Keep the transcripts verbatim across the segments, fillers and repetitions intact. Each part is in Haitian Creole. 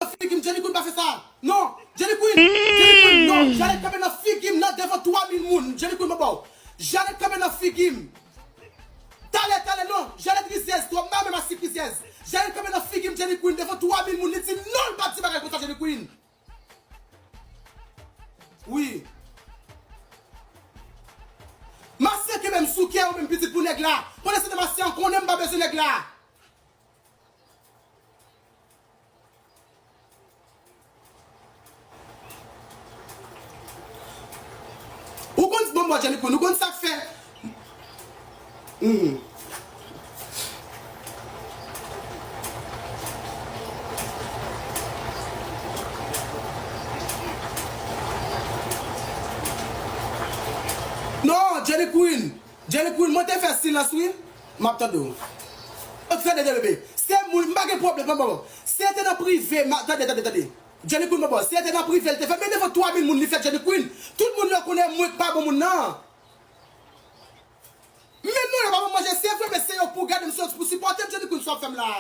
nan figi m, Jenny Queen pa fè sa. Non, Jenny Queen, Jenny Queen, non. Janet kanpe nan figi m nan devan twa mil moun, Jenny Queen, mwen ba w. Janet kanpe nan figi m. Talè, talè, non. Janet rizyèz, twòp, m pa renmen masisi rizyèz. Janet kanpe nan figi m, Jenny Queen, devan twa mil moun, li di non, l pa di bagay konsa, Jenny Queen. Wi. Masisi kenbe m sou kè, ou menm pitit pou nèg la. Pandan se tan masisi an konnen m pa bezwen nèg la. Ou konn, bon, bon, Jenny Queen, ou konn sa k fè? Hmm. Non, Jenny Queen. Jenny Queen, mwen te fè silans, wi. M ap tande w. Tande, tande, bebe. Se moun, m pa gen pwoblèm, pa, pa, pa. Se te nan prive, m a, tande, tande, tande. Jenny Queen, bon, bon, se te nan prive, l te fè, men devan twa mil moun, li fè Jenny Queen. Tout moun yo konnen mwen k pa bon moun nan. Men non, yo pa ban m manje, se vre, men se yo k pou gade m, se yo k pou sipòte m, Jenny Queen, sa w ap fè m la.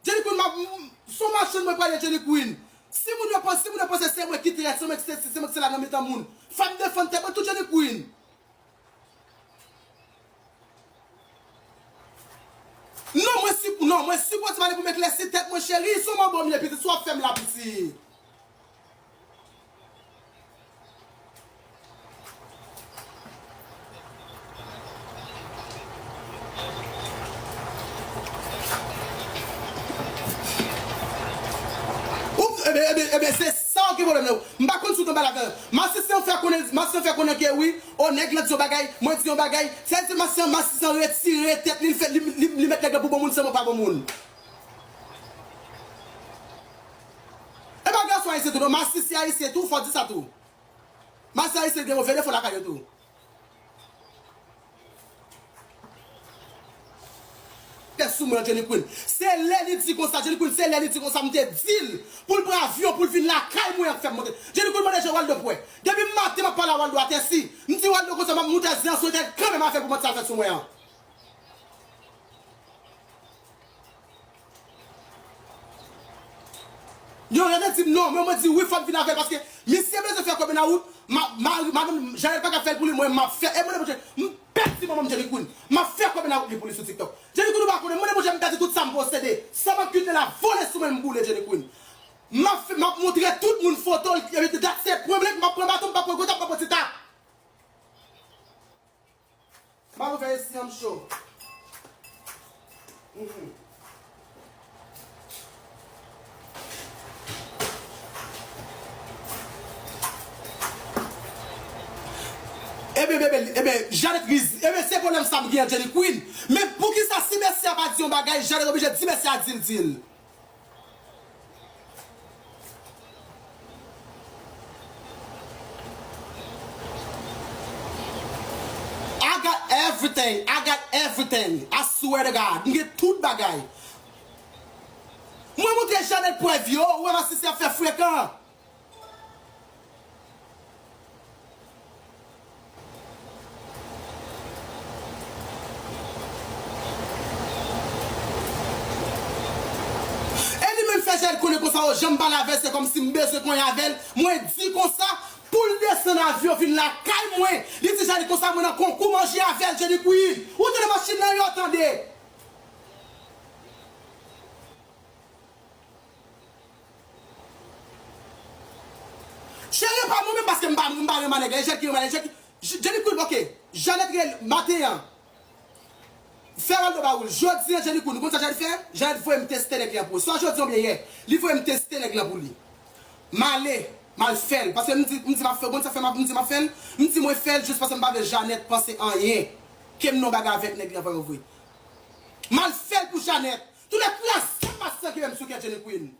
Jenny Queen, m ap, m, se yon machann mwen prale, Jenny Queen. Si moun yo panse, si moun yo panse se mwen ki trèt, se mwen ki se, se mwen ki se la nan mitan moun. Fò m defann tèt mwen tou, Jenny Queen. Non, mwen si, non, mwen sipòte pale pou m eklèsi tèt mwen, cheri. Se yon manbo m ye, pitit, sa w ap fè m la, pitit. Ou, ebyen, ebyen, ebyen, se sa w gen pwoblèm nan. M pa konn si w tonbe la avè l. Masisi an fè konnen, masisi an fè konnen ke wi, o nèg la di yon bagay, mwen di yon bagay. Sa vle di masisi an, masisi an retire tèt li, li fè, li, li, li mèt nèg la pou bon moun, se mwen pa bon moun. E pa gason ayisyen tou, non, masisi ayisyen tou, fò di sa tou. Masisi ayisyen gen move defo lakay yo tou. Tèt sou mwen, Jenny Queen. Se lè li di konsa, Jenny Queen, se lè li di konsa, m te di l pou l pran avyon, pou l vin lakay mwen an k fè m monte. Jenny Queen mande jan Waldo pwè. Depi maten m ap pale a Waldo atè si. M di Waldo konsa, m ap moute zye an sou tèt kanmenm avè pou mande sa l fè sou mwen an. Yo, yo te di m non, men mwen di wi, fò m vin avè l, paske misye bezwen fè kòb nan wout, ma, ma, madanm Janèt pa ka fè l pou li, mwen, m ap fè, e mwen, mwen, m pèdi manman m Jenny Queen, m ap fè kòb nan wout li pou li sou TikTok. Jenny Queen, ou pa konnen, mwen, mwen, m pèdi tout sa m posede, sa m ap kite la vole sou mwen, m boule Jenny Queen. M ap fè, m ap montre tout moun foto l, epi dat se pwen blank, m ap pran baton, m ap pran gwo tap, m ap pran ti tap. Ba nou fè esi an m cho. Mhm. Ebyen, bebe, ebyen, Janèt riz, ebyen, se pwoblèm sa m gen an Jenny Queen. Men poukisa si mesye a pa di yon bagay, Janèt oblije di mesye a di l, di l. I got everything. I got everything. I swear to God. M gen tout bagay. Mwen montre Janèt prèv yo. Ou wè masisi ap fè frekan. E li menm fè Janèt konnen konsa, o, jan m pale avè l, se kòmsi m bezwen konyen avè l. Mwen di konsa, pou l desann avyon vin lakay mwen. Li di Janèt konsa, mwen nan konkou manje avè l, Jenny Queen. Ou tande machin nan yo, tande. Cheri pa mwen menm paske m pa, m pa renmen nèg la. E Janèt ki renmen nèg la. J-, Jenny Queen, ok. Janèt rele maten an. Fè Waldo ba ou l. Jodi an, Jenny Queen, ou konn sa Janèt fè? Janèt voye m teste nèg la pou ou. Swa jodi an oubyen yè. Li voye m teste nèg la pou li. M ale, m al fè l. Paske m di, m di m ap fè l. Ou konn sa fè m ap, m di m ap fè l? M di mwen fè l jis paske m pa vle Janèt panse anyen. Ke m nan bagay avèk nèg la vrèman vre. M al fè l pou Janèt. Tout lè kraze m ap sanke menm sou kè Jenny Queen.